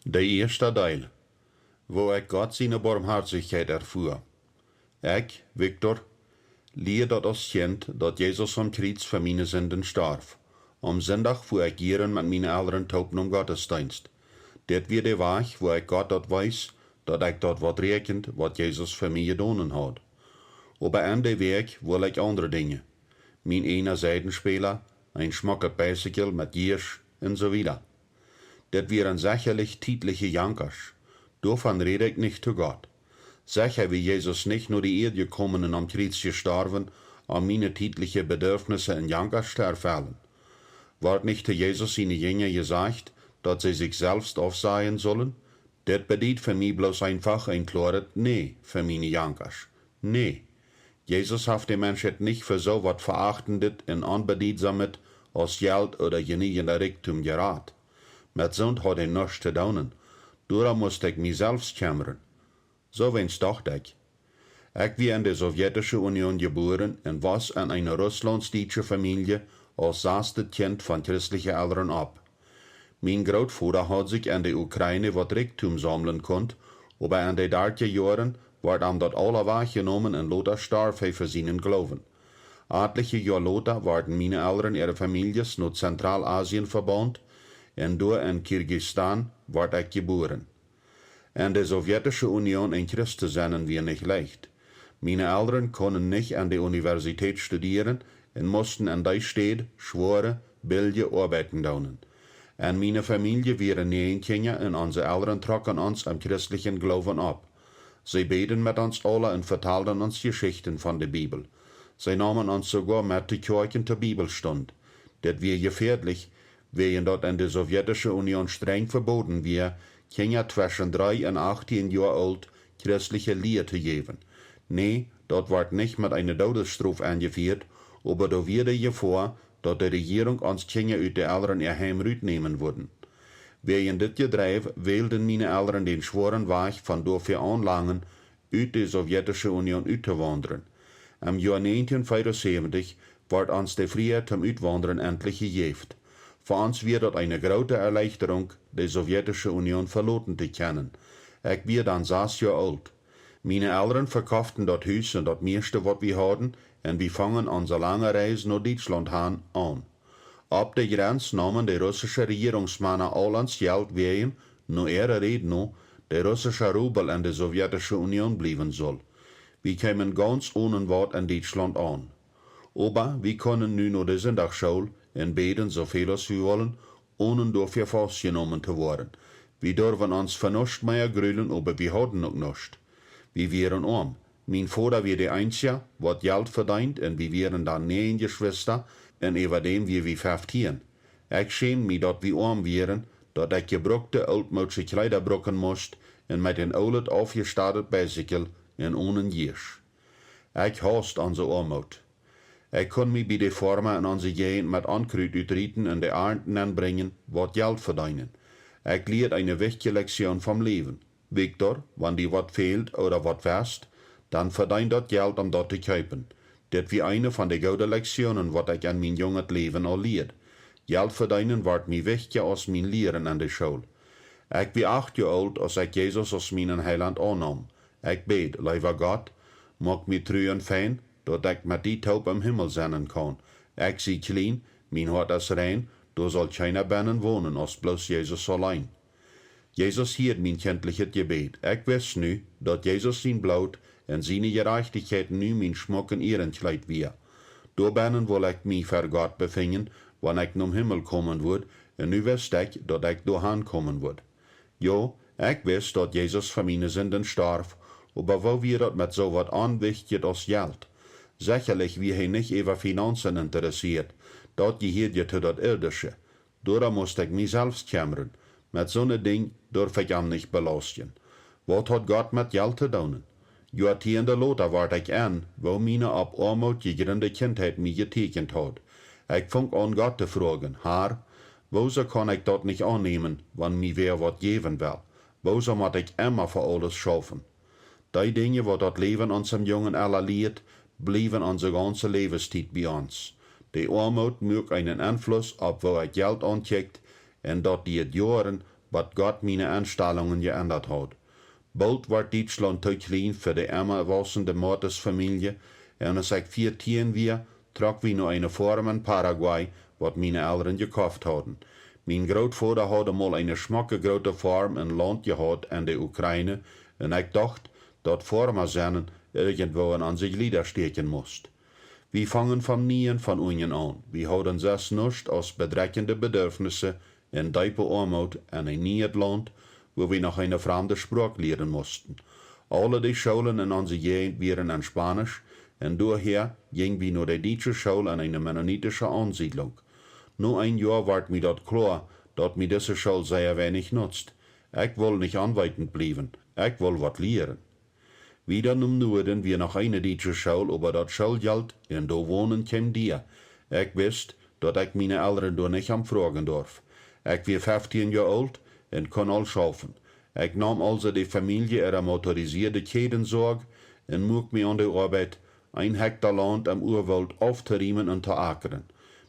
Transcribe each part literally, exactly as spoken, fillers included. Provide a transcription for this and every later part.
De ieeschta Deel: Woo ekj Gott siene Boamhoatichkjeit erfua. Ekj, Viktor, lieed daut aus Kjint, daut Jesus aum Kjriez fa miene Sinden storf. Aum Sindach fua ekj jieren met miene Elren toop nom Gottesdeenst. Dit wia de Wajch, woo ekj Gott daut wees, daut ekj daut waut räakjend, waut Jesus fa mie jedonen haud. Oba en de Wäakj wull ekj aundre Dinja: mien eena Seidenspäla, een schmocket Beisikjel met Jiasch un soo wieda. Dit wieren sechalich tietliche Jankasch. Doavon räd ekj nich to Gott. Secha wia Jesus nich no de Ieed jekomen un aum Kjriez jestorwen, om miene tietliche Bedurfnisse un Jankasch to erfellen. Wort nich to Jesus siene Jinja jesajcht, daut see sikj selfst aufsajen sullen? Dit bediet fa mie bloos eenfach een kloaret Nä fa miene Jankasch. Nä. Jesus haft de Menschheit nich fa soo waut Veachtendet un Onbedietsamet aus Jelt ooda jeniejenda Rikjdom jerat. Met soont haud hee nuscht to doonen. Doarom must ekj mie selfst kjemren. Soo weens docht ekj. Ekj wia en de Sowjetische Union jebuaren un wos en eene russlaunddietsche Famielje aus sastet Kjint von christliche Elren opp. Mien Grootvoda haud sikj en de Ukraine waut Rikjdom saumlen kunt, oba en de dartja Joaren wort am daut aula wajchjenomen un lota storf hee fa sienen Gloowen. Atliche Joa lota worden miene Elren äare Famieljes no Zentralasien vebaunt un doa en Kirgistan wort ekj jebuaren. En de Sowjetische Union een Christ to sennen wia nich leicht. Miene Elren kunnen nich en de Universität studieren un musten en dee Städ schwoare, billje Oabeiten doonen. En miene Famielje wieren näajen Kjinja un onse Elren trocken ons em christlichen Gloowen opp. See bäden met ons aula un vetalden ons Jeschichten von de Bibel. See neemen ons soogoa met to Kjoakjen to Bibelstund. Dit wia jefäadlich, wäajen daut en de Sowjetische Union strenj veboden wia, Kjinja tweschen dree un achtieen Joa oolt christliche Lia to jäwen. Nä, daut wort nich met eene Doodesstrof enjefieet, oba doa wia de Jefoa, daut de Rejierunk ons Kjinja ut de Elren äa Heim rutnämen wudden. Wäajen dit Jedreiw wälden miene Elren dän schwoaren Wajch von doafäa aunlangen, ut de Sowjetische Union uttowaundren. Em Joa näajentieen veeaunsäwentich wort ons de Frieheit toom Utwaundren entlich jejäft. Fa ons wia daut eene groote Erleichterunk, de Sowjetische Union veloten to kjennen. Ekj wia dan sas Joa oolt. Miene Elren vekoften daut Hus un daut mieeschte waut wie hauden, un wie fungen onse lange Reis no Dietschlaund han aun. Opp de Jrenz neemen de russische Rejierungsmana aul ons Jelt wäajen, no äare Räd no, de russische Rubel en de Sowjetische Union bliewen sull. Wie kjeemen gauns onen waut en Dietschlaund aun. Oba wie kunnen nu no de Sindachschool un bäden soo väl aus wie wullen, onen doafäa faustjenomen to woaren. Wie durwen ons fa nuscht mea grulen, oba wie hauden uk nuscht. Wie wieren oam. Mien Voda wia de eensja, waut Jelt vedeend, un wie wieren dan näajen Jeschwista, un äwadäm wia wie feftieen. Ekj schämd mie, daut wie oam wieren, daut ekj jebrukte ooltmoodsche Kjleeda bruken must, un met een oolet aufjestadet Beisikjel un onen Jiasch. Ekj haust onse Oamoot. Ekj kun mie bie de Foarma en onse Jäajent met Onkrut utrieten un de Arnt nenbrinjen, waut Jelt vedeenen. Ekj lieed eene wichtje Lektion vom Läwen. Viktor, wan die waut fält ooda waut west, dan vedeen daut Jelt om daut to kjeepen. Dit wia eene von de goode Lektionen, waut ekj en mien junget Läwen aul lieed. Jelt vedeenen wort mie wichtja aus mien Lieren en de School. Ekj wia acht Joa oolt, aus ekj Jesus aus mienen Heiland aunnaum. Ekj bäd: Leewa Gott, moak mie tru un fein, daut ekj met die toop em Himmel sennen kaun. Ekj sie kjlien, mien Hoat es rein, doa saul kjeena bennen wonen aus bloos Jesus auleen. Jesus hieed mien kjintlichet Jebäd. Ekj wist nu, daut Jesus sien Bloot un siene Jerajchtichkjeit nu mien schmocket Ierenkjleet wia. Doabennen wull ekj mie ver Gott befinjen, wan ekj nom Himmel komen wudd, un nu wist ekj, daut ekj doa han komen wudd. Jo, ekj wist, daut Jesus fa miene Sinden storf, oba woo wia daut met soo waut Onwichtjet aus Jelt? Sechalich wia hee nich äwa Finaunzen interessieet, daut jehieed je to daut Irdische. Doarom must ekj mie selfst kjemren. Met soone Dinj durf ekj am nich belaustjen. Waut haud Gott met Jelt to doonen? Joatieende lota wort ekj en, woo miene opp Oamoot jegrinde Kjintheit mie jetieekjent haud. Ekj funk aun Gott to froagen: Har, woosoo kaun ekj daut nich aunnämen, wan mie wäa waut jäwen well? Woosoo mott ekj emma fa aules schaufen? Dee Dinja, waut daut Läwen onsem Jungen ella lieet, bliewen onse gaunze Läwenstiet bie ons. De Oamoot muak eenen Enfluss opp woo ekj Jelt aunkjikj, un daut dieed Joaren, bat Gott miene Enstalungen jeendat haud. Boolt wort Dietschlaunt too kjlien fa de emma wausende Mortis-Famielje, un aus ekj vieetieen wia, trock wie no eene Foarm en Paraguay, waut miene Elren jekoft hauden. Mien Grootvoda haud mol eene schmocke groote Foarm un Launt jehaut en de Ukraine, un ekj docht, daut Foarma sennen irjentwoo en onse Jlieda stäakjen must. Wie fungen von nieen von unjen aun. Wie hauden sest nuscht aus bedrekjende Bedürfnisse un deepe Oamoot en een nieet Launt, wua wie noch eene framde Sproak lieren musten. Aule de Schoolen en onse Jäajent wieren en Spanisch, un doahäa jinj wie no de dietsche School en eene mennonitische Aunsiedlunk. No een Joa wort mie daut kloa, daut mie dise School sea weinich nutzt. Ekj wull nich onweetent bliewen, ekj wull waut lieren. Wieda nom Nuaden wia noch eene dietsche School, oba daut Schooljelt un doa wonen kjeem dia. Ekj wist, daut ekj miene Elren doa nich om froagen durf. Ekj wia feftieen Joa oolt un kunn aul schaufen. Ekj naum aulsoo de Famielje äare motorisieede Kjädensoag un muak mie aun de Oabeit, een Hekta Launt em Uawoolt auftoriemen un to akren.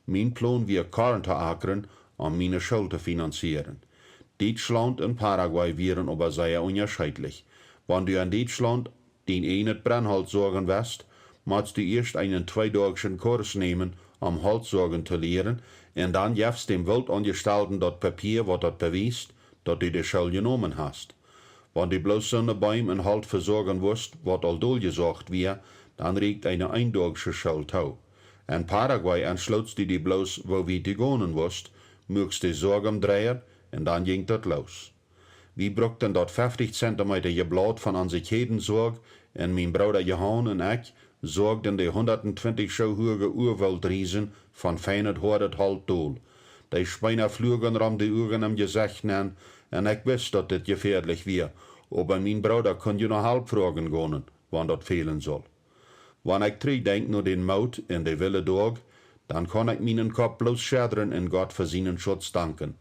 Mien Plon wia Korn to akren, om miene School to finanzieren. Dietschlaunt un Paraguay wieren oba sea unjascheedlich. Wan du en Dietschlaunt dien ieejnet Brennholt soagen west, motst du ieescht eenen tweedoagschen Kurs nämen, om Holt soagen to lieren, un dan jefst däm Wooltaunjestalden daut Papia, waut daut bewiest, daut du de School jenomen hast. Wan du bloos soone Beem un Holt vesoagen wust, waut aul doljesoagt wia, dan rieekjt eene eendoagsche School too. En Paraguay entschlootst du die bloos, woo wiet du gonen wust, muakst de Soag omdreien, un dan jinkj daut loos. Wie brukten daut feftich Zentimeta Blaut von onse Kjädensoag, un mien Brooda Johan un ekj soagden de hundat twintich Schoo huage Uawooltriesen von feinet hoadet Holt dol. De Speena fluagen rom de Uagen em Jesecht nenn, un ekj wist, daut dit jefäadlich wia, oba mien Brooda kunn je no Help froagen gonen, wan daut fälen sull. Wan ekj trigjdenkj no dän Moot en de wille Doag, dan kaun ekj mienen Kopp bloos schedren un Gott fa sienen Schutz danken.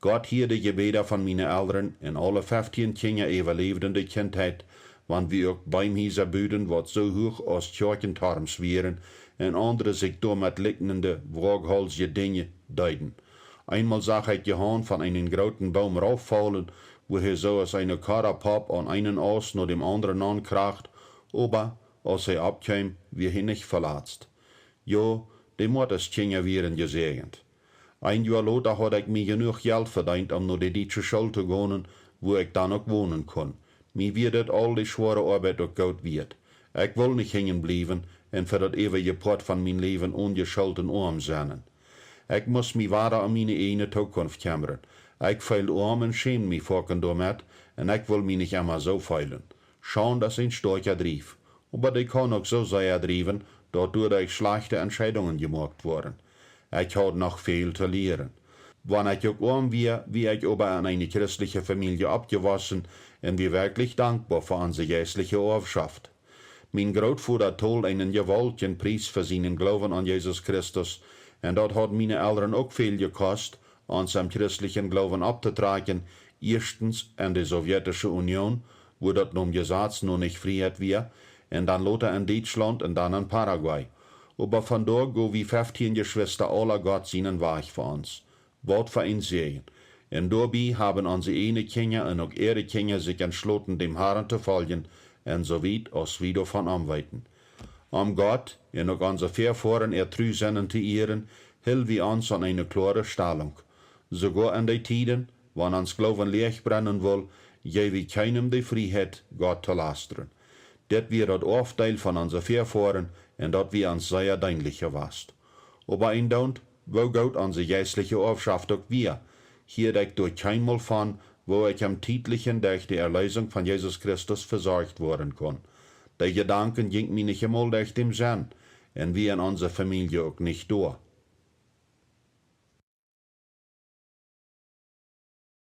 Gott hieed de Jebäda von miene Elren, un aule feftieen Kjinja äwaläwden de Kjintheit, wan wie uk Beemhiesa buden, waut soo huach aus Kjoakjentorms wieren, un aundre sikj doamet likjnende, woaghaulsje Dinja deeden. Eenmol sach ekj Johan von eenen grooten Boom rauffaulen, wua hee soo aus eene Kodapopp aun eenen Aust no däm aundren aunkracht, oba aus hee oppkjeem, wia hee nich velatzt. Jo, de Mortis-Kjinja wieren jesäajent. Een Joa lota haud ekj mie jenuach Jelt vedeent, om no de dietsche School to gonen, wua ekj dan uk wonen kunn. Mie wia dit aul de schwoare Oabeit uk goot wieet. Ekj wull nich hinjen bliewen un fa daut eewje Poat von mien Läwen onjeschult un oam sennen. Ekj must mie wada om miene ieejne Tookunft kjemmren. Ekj feeld oam un schämd mie foaken doamet, un ekj wull mie nich emma soo feelen. Schaund es een stoakja Drief, oba dee kaun uk soo sea driewen, daut doaderch schlajchte Entscheidungen jemoakt woaren. Ekj haud noch väl to lieren. Wan ekj uk oam wia, wia ekj oba en eene christliche Famielje oppjewossen un wia werkjlich dankboa fa onse jeistliche Oawschoft. Mien Grootvoda told eenen jewaultjen Pries fa sienen Gloowen aun Jesus Christus, un daut haud miene Elren uk väl jekost, ons em christlichen Gloowen opptotrakjen, ieeschtens en de Sowjetische Union, wua daut nom Jesaz noch nich Frieheit wia, un dan lota en Dietschlaunt un dan en Paraguay. Oba vondoag go wie feftieen Jeschwista aula Gott sienen Wajch fa ons. Waut fa een Säajen! Un doabie haben onse ieejne Kjinja un uk äare Kjinja sikj entschloten, däm Harn to foljen, un soo wiet aus wie doavon omweeten. Om Gott un uk onse Väafoaren äa Trusennen to ieren, hilt wie ons aun eene kloare Stalunk. Soogoa en de Tieden, wan ons Gloowen läach brennen wull, jeew wie kjeenem de Frieheit, Gott to lastren. Dit wia daut Oafdeel von onse Väafoaren, un daut wia ons sea deenlich jewast. Oba eendoont, woo goot onse jeistliche Oawschoft uk wia, hieed ekj doa kjeenmol von, woo ekj em Tietlichen derch de Erleesunk von Jesus Christus vesorcht woaren kunn. Dee Jedanken jinkj mie nich emol derch däm Senn, un wia en onse Famielje uk nich doa.